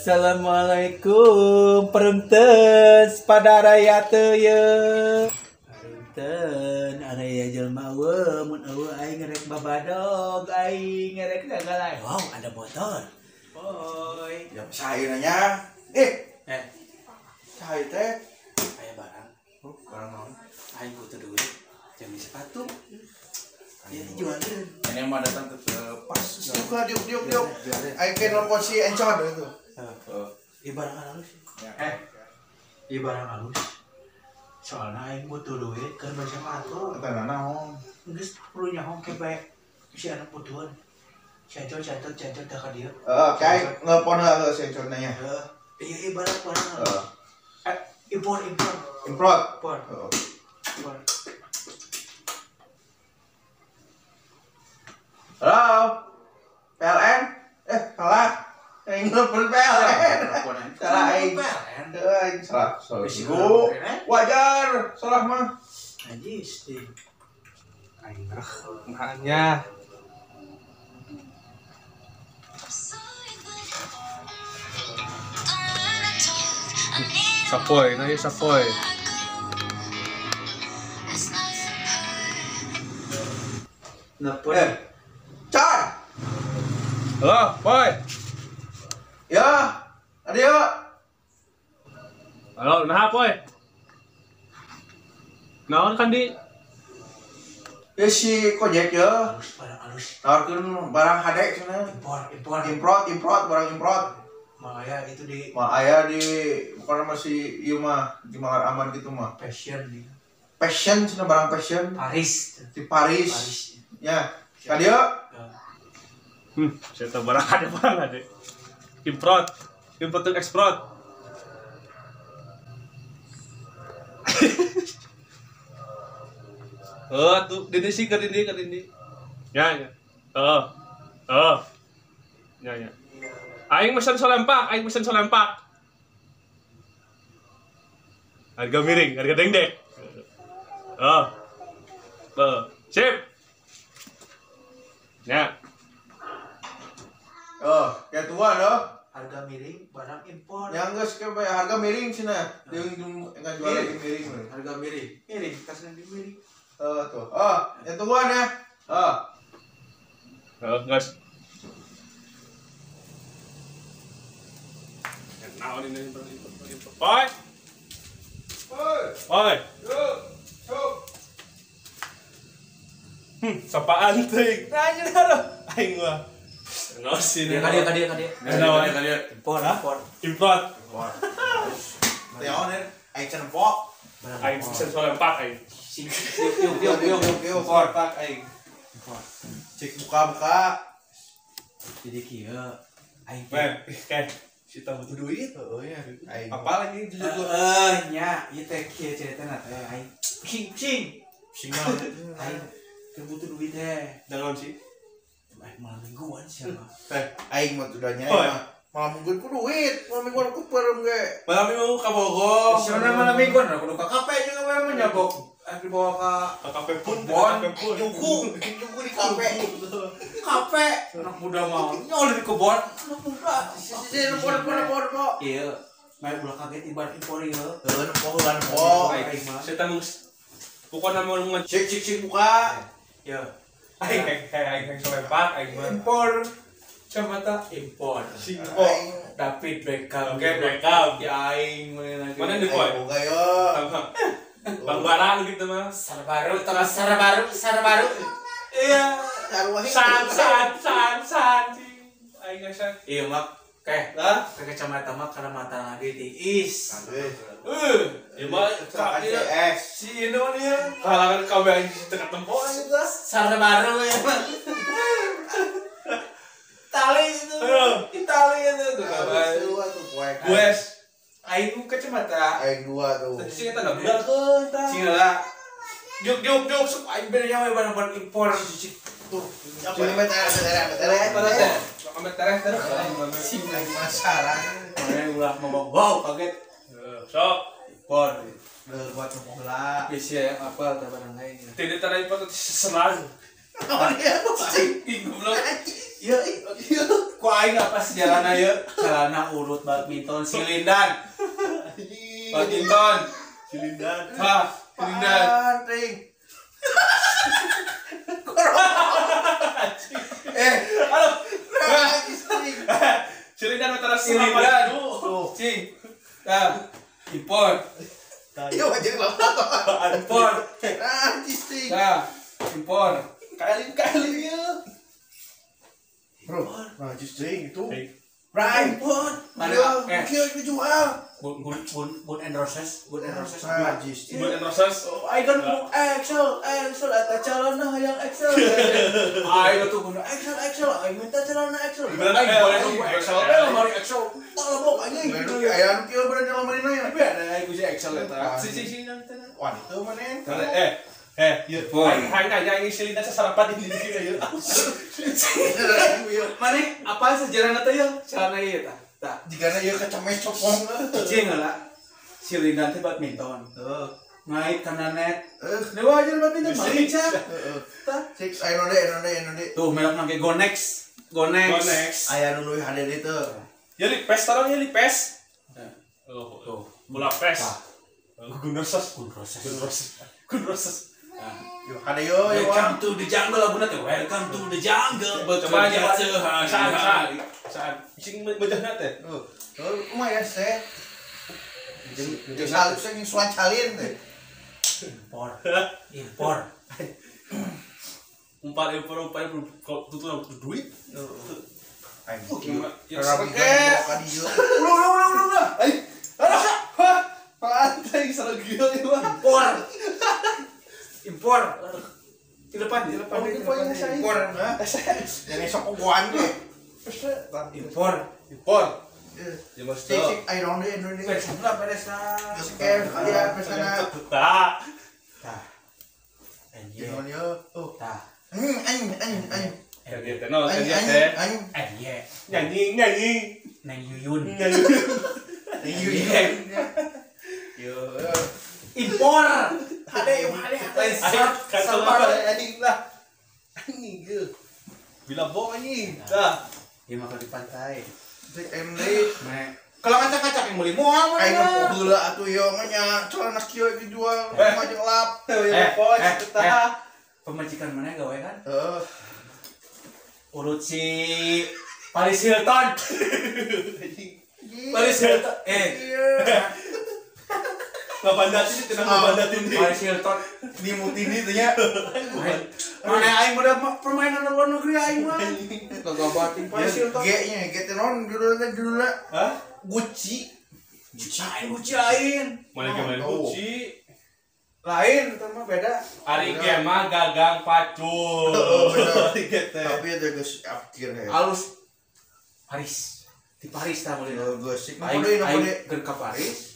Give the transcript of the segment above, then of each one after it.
Assalamualaikum perentes pada raya teu ye. Perenten area jelema eueuh mun eueuh aing ngerek babadog aing ngerek sagala. Wow, ada motor. Oi. Ya saya nanya. Saya teh aya barang. Oh, barang naon? Aing butuh duit. Jam sepatu. Ya dijualin. Ini mah datang ke pas. Diuk diuk diuk. Aing ke nelpon si Encon itu. Ieu barang halus. Ieu barang halus. Soalna aing butuh duit keur beli sepatu. Eta naon? Geus perlu nyaho ke bae. Si anak butuhan. Si Encon catet teh ka dieu. Heeh, kayak nelpon heula si Encon nanya. Heeh. Ieu barang halus. Impor. Impor. Impor. Halo, PLN? Salah. Aing nelpon PLN. Salah aing. Aing salah. Wajar, salah mah. Najis deh. Aing reh mahanya. Sapoy, nah sapoy. Nelpon. Car. Halo, boy. Ya, ada yuk. Halo, nah boy. Naon kan di? Ya si kojek ya. Barang halus. Nawarkeun barang hade cenah. Import barang import. Malaya itu di. Malaya di bukan masih ieu mah di Manggar Aman gitu mah. Fashion nih. Fashion cenah barang fashion. Paris. Di Paris. Ya. Ka dieu. Saya tahu barang ada. Import dan ekspor. Oh, tuh dini sih ke dini. Ya. Oh. Ya. Aing mesen solempak. Harga miring, harga dengdek. Oh. Sip. Ya. Oh, kayak tua doh. Harga miring barang impor. Yang geus kayak harga miring cenah. Dia enggak jual lagi miring. Harga miring. Miring kasih di miring. Tuh. Oh, yang tungguan ya. Oh. Oh, guys. Naon ini impor. Oi. Oi. Yo. Sok. Sapaan teuing. Nanya dah. Aing mah. Nosin. Dia. Dia. Impor. Impor. Teon aing can empok. Aing pesen solempak aing. Yuk. Impor aing. Impor. Cek buka-buka. Jadi kieu aing. Kan si butuh duit. Heeh ya. Aing. Apa lagi jujur gua? Nya, ieu teh kieu ceritana teh aing. Pusing. Pusing mah. Aing teu butuh duit teh. Dalam sih. Malam mingguan siapa? Aing mah tudanya mah. Malam mingguan ku duit, malam mingguan ku perem ge. Malam minggu ka Bogor. Soalnya malam mingguan kudu ka kafe juga we mah nyabok. Dibawa ka kafe pun, Juku di kafe. Kafe anak muda mah nyol di kebon anak muda. Si nempo. Iya. Main ulah kaget ibarat impor ieu. Heeh, nempo heula nempo. Setan pokona mau cek cek buka. Ya. Aing solempak aing mah. Impor. Kacamata impor. Singko. David Beckham. Oke, Beckham. Ya aing mana di boy? Boga yo. Bang barang gitu mah. Sar baru. Iya. San. Aing san. Iya mak. Keh. Lah, ke kacamata mah karena mata lagi tiis. Ya mah si ini mah dia kalangan kabeh aing teu ketempo anjing tah. Sar baru ya mah. Itali itu. Itali itu tuh Gues. Aing kacamata. Aing dua tuh. Tadi sih eta nabrak tah. Cing lah. Juk sok aing beda nyawa barang impor. Tuh. Apa meter. Amet tereh. Sing lagi penasaran. Mana ulah ngomong wow kaget. Sok. Impor. Buat heula. Bisa ya apa tah barang aing. Tidak tara impor seserang. Oh iya, cing goblok. Ieu ieu ku aing apa sejarahna ieu? Celana urut badminton silindan. Badminton silindan. Hah, silindan. Ting. Aduh. Silindan antara silindan. Cing. Tah, impor. Iya wajah lama. Impor. Ah, cing. Tah, impor. Kali-kali ya. Bro, najis cing itu. Right. Impor. Mana? Kieu dijual. Gun and Roses, Gun and Roses. Najis. Gun and Roses. Aing kan ngomong Excel, Excel eta calana hayang Excel. Aing tuh guna Excel, Excel, aing minta celana Excel. Aing boleh nunggu Excel, lemari Excel. Talebok anjing. Aya anu kieu berani lamarina ya. Tapi ada aing ku si Excel eta. Si nanti. Wah, itu maneh. Ieu. Aing nanya aing silindan sasarapan di dieu ieu. Maneh apa sejarahna teh ieu? Celana ieu tah. Tah, jigana ieu kacemes copong. Cicing heula. Silindan teh badminton. Heeh. Ngait kana net. Dewa wajar badminton mah lincah. Heeh. Tah, cik aya nu deui, Tuh melok nangke Gonex. Gonex. Aya nu leuwih hade deui teu. Ya lipes tarang ya lipes. Oh, tuh. Bola pes. Gun Roses, Gun Roses. Gun Roses. Gun Roses. Yo hade yo. Welcome to the jungle laguna teh. Welcome to the jungle. Coba aja saan. Saan. Sing bejahna teh. Tuh. Kumaha ya teh? Jeung salip sing suan calin teh. Impor. Impor. Umpar impor tutur duit. Aing. Ya ka dieu. Ulah. Aing. Hah. Pantai salah gila ieu mah. Impor. Impor. Di depan. Impor. Yang esok ogoan teh. Impor. Impor. Ya mas Cik, cik, ayo dong deh, dong deh. Beres lah, beres lah. Geus kalian beres sana. Tah. Tah. Anjir. Jangan yo. Tuh. Tah. Aing, aing, aing. Ya dia teh no, dia teh. Aing. Iya. Nyanyi, nyanyi. Neng Yuyun. Neng Yuyun. Yo. Impor. Hade, hade, hade. Sabar anjing lah. Anjing ge. Bila bohong anjing. Tah. Ieu mah di pantai. Cek MD. Kalau ngacak-ngacak yang beli moal mah. Aing mah heula atuh ieu nya celana kieu dijual mah jeung lap. Pemajikan mana gawe kan? Heeh. Urut si Paris Hilton. Paris Hilton. Ngabandatin teu ngabandatin deui. Paris Hilton dimutini teh nya. Mana aing udah permainan luar negeri aing mah. Gagabatin Paris Hilton. G nya, G teh naon judulna judulna? Hah? Gucci. Gucci aing, Gucci aing. Mana ge Gucci? Lain itu mah beda. Ari ge mah gagang pacul. Heeh, bener. Tapi eta geus akhir ya. Alus Paris. Di Paris tah meuli. Geus sik aing keur ka Paris.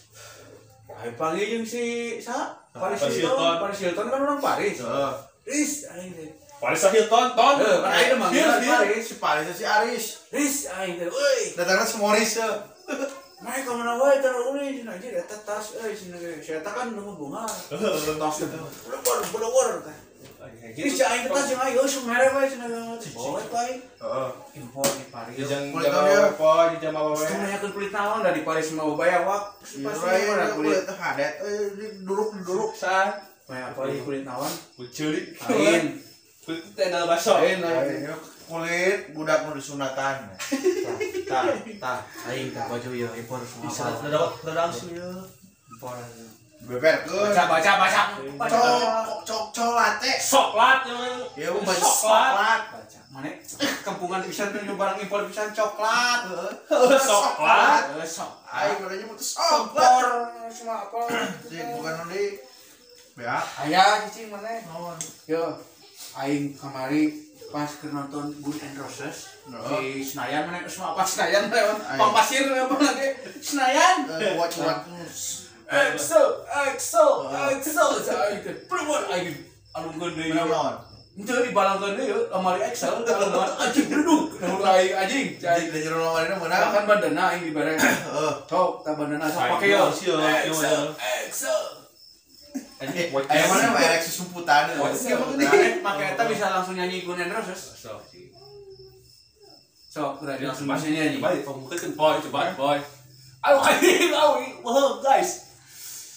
Aing panggil jeung si saha? Paris Hilton. Paris Hilton kan orang Paris. Heeh. Riz aing teh. Paris Hilton ton. Heuh, kan aing manggil Paris. Si Paris si Aris. Riz aing teh. Euy. Datangna si Morris heuh. Mae ka mana wae teh ulin cenah anjir eta tas euy cenah ge. Si eta kan nu bunga. Tas teh. Belewar teh. Riz aing teh tas jeung aing geus mere wae cenah. Boleh aing. Heeh. Impor di Paris. Jeung jam apa jam apa wae. Kumaha kulit naon da di Paris mah bayar wak. Pasti mah kulit teh hadet euy duruk-duruk sa. Mah apa kulit naon? Kulit ceuli. Lain. Kulit teh endal baso. Lain lain. Kulit budak nu disunatan. Tah, tah, aing tah baju ieu impor semua. Bisa dadang sih ieu. Impor. Beberkeun. Baca baca baca. Cok cok latte. Soklat yang ya baca soklat. Baca. Mana kampungan pisan teh barang impor pisan coklat. Heeh, soklat. Heeh, sok. Aing badanya mutus coklat. Semua apa. Cik bukan deui. Bea. Aya cicing maneh. Naon? Yo, aing kamari pas keur nonton Guns N' Roses di Senayan mana semua apa Senayan pang pasir apa lagi Senayan. Kuat-kuat. Axel, Axel, Axel, aing teh peluar aing alungkeun deui. Naon? Henteu dibalangkeun deui lemari Excel alungkeun anjing duduk. Aing anjing. Di jero lamarina meunang. Kan bandana aing dibere. Heeh. Sok tah bandana sok pake yo. Axel, Axel. Aya mana mah erek susumputan. Make eta bisa langsung nyanyi Guns N' Roses. Sok, udah langsung bisa nyanyi. Balik, pemungkin boy, coba boy. Ayo kayak wah guys.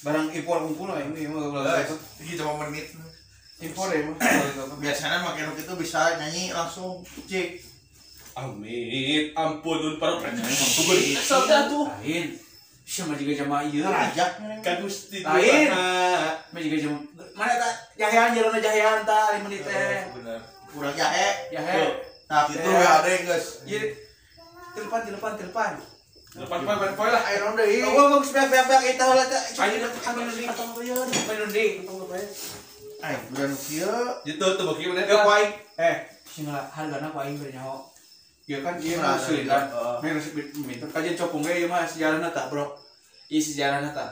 Barang impor kumpul lah ini mah kalau itu cuma menit. Impor ya mah. Biasanya make nu kitu bisa nyanyi langsung cek. Amit, ampun para penyanyi. Sabda tuh. Lain. Siapa juga jamaah ieu. Rajak ka Gusti. Lain. Mah juga jamaah. Mana eta jahean jalan jahean tah 5 menit teh. Bener. Kurang jahe. Jahe. Nah, kitu we ade geus. Ieu telepon. Telepon poe lah. Ayo deui. Oh, geus beak-beak eta heula teh. Ayo anu deui. Anu deui. Ai, bulan kieu. Gitu tuh beuki mana? Ku aing. Sing hargana ku aing bere nyaho. Ya kan ieu mah sulitan. Meh minta kajian copong ge ieu mah sejarahna tah, Bro. Ieu sejarahna tah.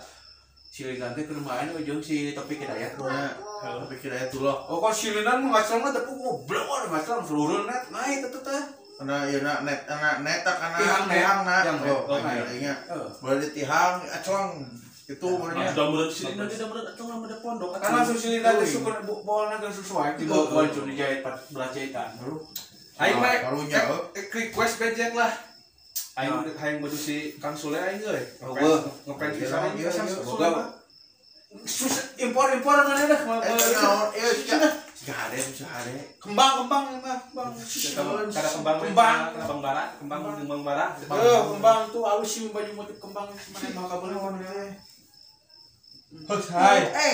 Silinan teh keur main ujung si Topik Hidayat. Topik Hidayatullah. Oh, kok silinan mah ngaclongna teh goblok ngaclong seluruh net naik teh teh. Karena ieu na net ana neta kana tihangna. Oh, nya. Boleh tihang aclong. Itu benernya. Sudah meureun silinan teh meureun aclong mah pondok. Kan langsung silinan teh syukur bolna geus sesuai di bawah baju dijahit 14 jahitan. Aing mah request bejek lah. Aing hayang baju si Kang Sule aing euy. Ngefans pisan aing Kang Sule. Susah impor-impor mana dah. Naon ieu sehari. Kembang mah, kembang. Kada kembang, kembang bara, kembang bara. Kembang tuh alus sih baju motif kembang mana mah kabeuli teh. Hai. Hei.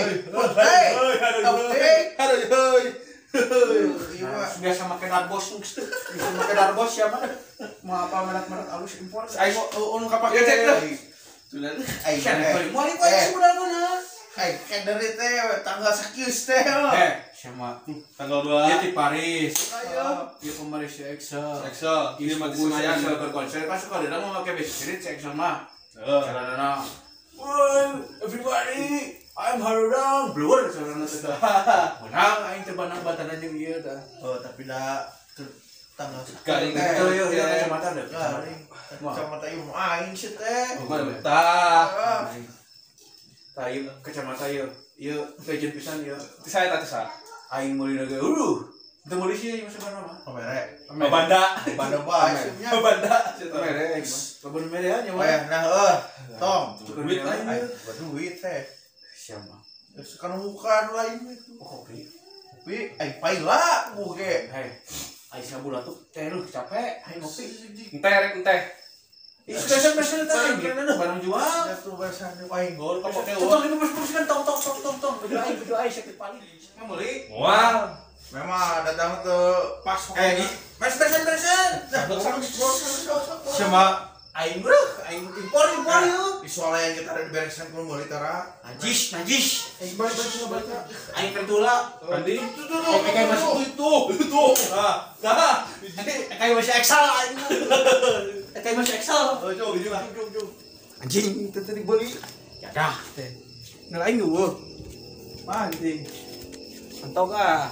Hei. Biasa make darbos geus teh. Bisa make darbos siapa? Mau apa merek-merek alus impor. Aing anu kapake cek teh. Aing moal ieu sebenarnya. Aing keder teh tanggal sakieu teh. Sama tanggal 2. Dia di Paris. Dia kemarin si Excel. Excel. Dia mah di Senayan berkonser kan suka dia mau make basic street si Excel mah. Carana. Woi, everybody, I'm Harudang, bluer carana teh. Menang aing teh banang batanan jeung ieu tah. Oh, tapi da tanggal garing teh ieu kacamata deh. Kacamata ieu aing sih teh. Tah. Tah ieu kacamata ieu. Ieu legend pisan ieu. Ti saya tah ti Aing meuli ge. Teu meuli sih masa mana mah. Pamere. Banda. Banda bae nya. Banda. Pamere. Babon mere nya mah. Nah heuh. Tong. Duit lain. Duit teh. Siapa? Geus kan bukan lain itu. Oh, kopi. Kopi aing paila ge. Hei. Aing sabula tuh teh lu capek, aing ngopi. Enteh rek enteh. Ih, besan teh barang jual. Satu besan aing gol kapake. Tong ini beres-bereskan tong tong tong tong. Baju aing sakit paling. Mau beli? Moal. Memang datang ke pas Mas beresan. Sama aing bro, aing impor yuk. Soalnya yang kita ada diberesan kudu meuli tara. Najis. Aing balik. Aing kertula. Andi. Kayak masuk itu. Nah, kayak masih Excel aing. Kayak masih Excel. Oh, coba gini lah. Anjing, teu dibeli. Ya dah teh. Ngelain eueuh. Mah anjing. Mantau ah.